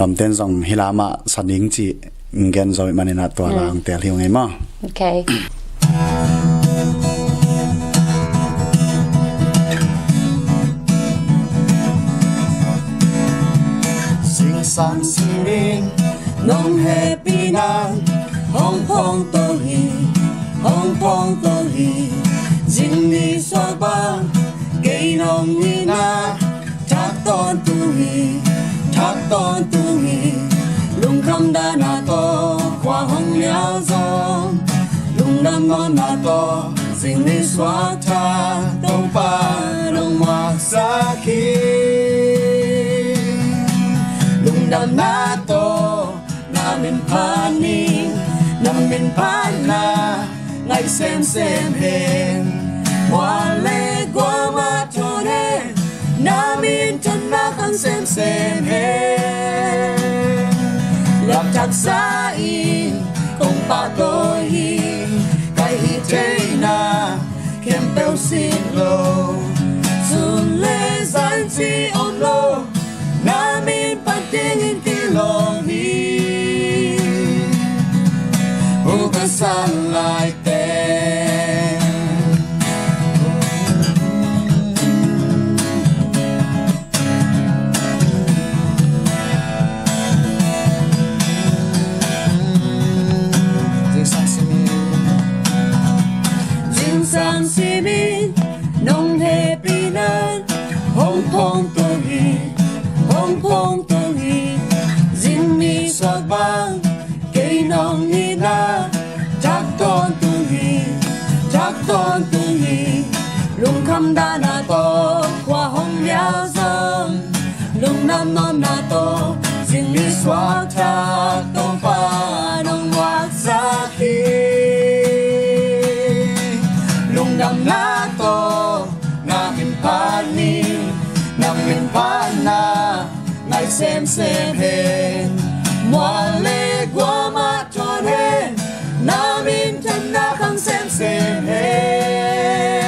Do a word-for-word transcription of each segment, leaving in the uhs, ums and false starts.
Lawmten zong hih lamah sa ding cih gen zo ih maninah tua la hong teel hi ung ei maw? Ok. Zingsang simin nong hehpihna hong phongto hi, hong phongto hi. Zing nisuak bang kei nong itna thak tawntung hi, thak tawntung hi. Lungkham dahna tawh khua hong liau zong, lungdam nawnna tawh zing nisuak thak Topa nong muaksak hi. Lungdamna tawh na min phat ning, na min phatna ngai semsem hen. Mual le guam ah thawn hen, na minthanna khang semsem hen. Lap thaksa in kong pahtawi hi, ka hih theihna khempeuh sin lo. Sun le zan cih om lo, na min phat dingin kilawm hi. Hu ka san lai teng. Zingsang simin, zingsang simin nong hehpihna hong phongto hi, hong phongto hi. Zing nisuak bang kei nong itna thak tawntung hi, thak tawntung hi. Lungkham dahna tawh khua hong liau zong, lungdam nawnna tawh zing nisuak thak Topa nong muaksak hi. Lungdamna tawh na min phat ning, na min phatna ngai semsem hen. Mual le guam ah thawn hen, na minthanna khang semsem hen.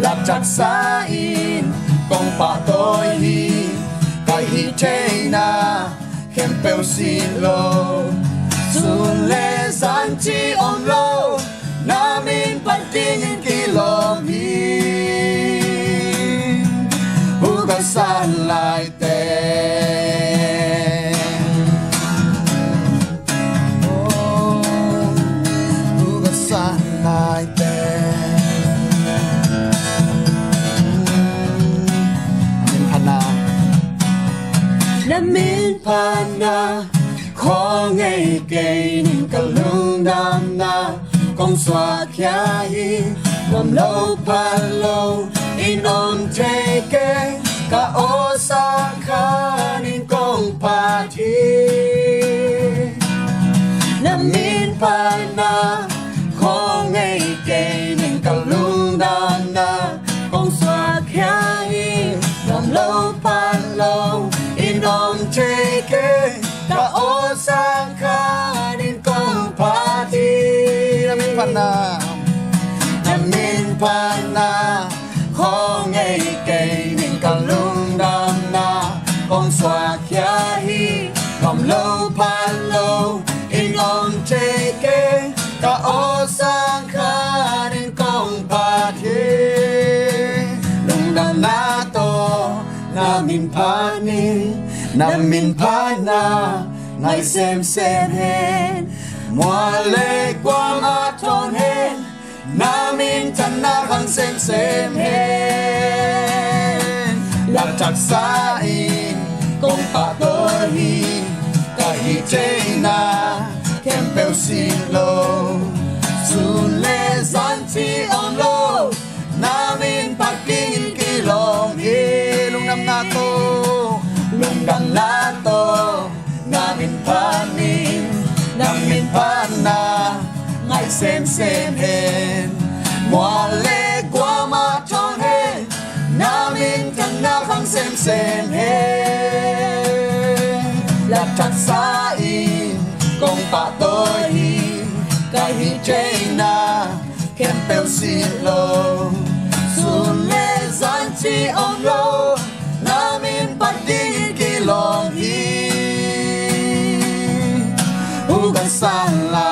Lap thaksa in kong pahtawi hi, ka hih theihna khempeuh sin lo. Sun le zan cih om lo, na min phat dingin kilawm hi. Hu ka san lai teng. Oh, hu ka san lai teng. Min phatna, na min phatna khawng ngei kei ning, ka lungdamna kong suakkhia hi. Nuam lo pha lo in om thei kei, ka awlsang khat in kong phat hi. Na min phatna khawng ngei kei ning, ka lungdamna kong suakkhia hi. Nuam lo pha lo in om thei kei, ka awlsang khat in kong phat hi. Na min phatna, na min phatna khawng ngei kei ning, ka lungdamna kong suakkhia hi. Nuam lo pha lo in om thei kei, ka awlsang khat in kong phat hi. Lungdamna tawh na min phat ning, na min phatna ngai semsem hen. Mual le guam ah thawn hen, na minthanna khang semsem hen. Lap thaksa in kong pahtawi hi, ka hih theihna khempeuh sin lo. Sun le zan cih om lo, na min phat dingin kilawm hi. Lungdamna tawh, lungdamna tawh na min phat ning, na min phatna ngai semsem hen. Mual le guam ah thawn hen, na minthanna khang semsem hen. Lap thaksa in kong pahtawi hi, ka hih theihna khempeuh sin lo. Sun le zan cih om lo, na min phat dingin kilawm hi. kan san lai.